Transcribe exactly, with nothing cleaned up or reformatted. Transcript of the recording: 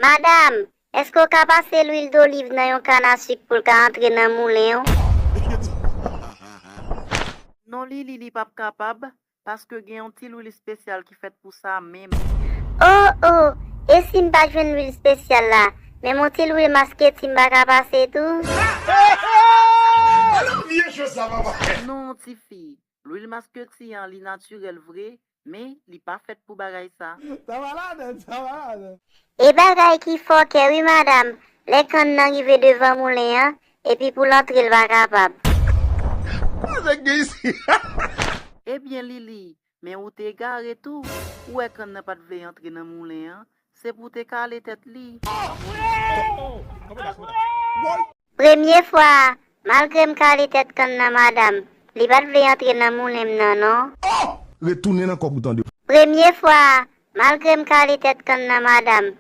Madanm, èske w ka pase lwil doliv nan yon kann a sik pou l ka antre nan moulen w? Non, Lili, li p ap kapab, paske gen yon ti lwil espesyal ki fèt pou sa menm. Oh, oh, e si m pa jwenn lwil espesyal la, menm yon ti lwil masketi m pa ka pase tou? Vye cho sa, papa. Non, tifi, lwil masketi an li natirèl vre, men li pa fèt pou bagay sa. Sa malad, sa malad. E bagay ki fòkè wi madanm, lè kann nan rive devan moulen an, epi pou l antre l pa kapab. Sa k gen isi? Ebyen Lili, men ou te egare tou. Ou wè kann nan pa t vle antre nan moulen an, se pou w te kale tèt li. Premye fwa a, malgre m kale tèt kann nan madanm, li pa t vle antre nan moulen m nan non. Retounen nan kòb ou tande. Premye fwa a, malgre m kale tèt kann nan madanm,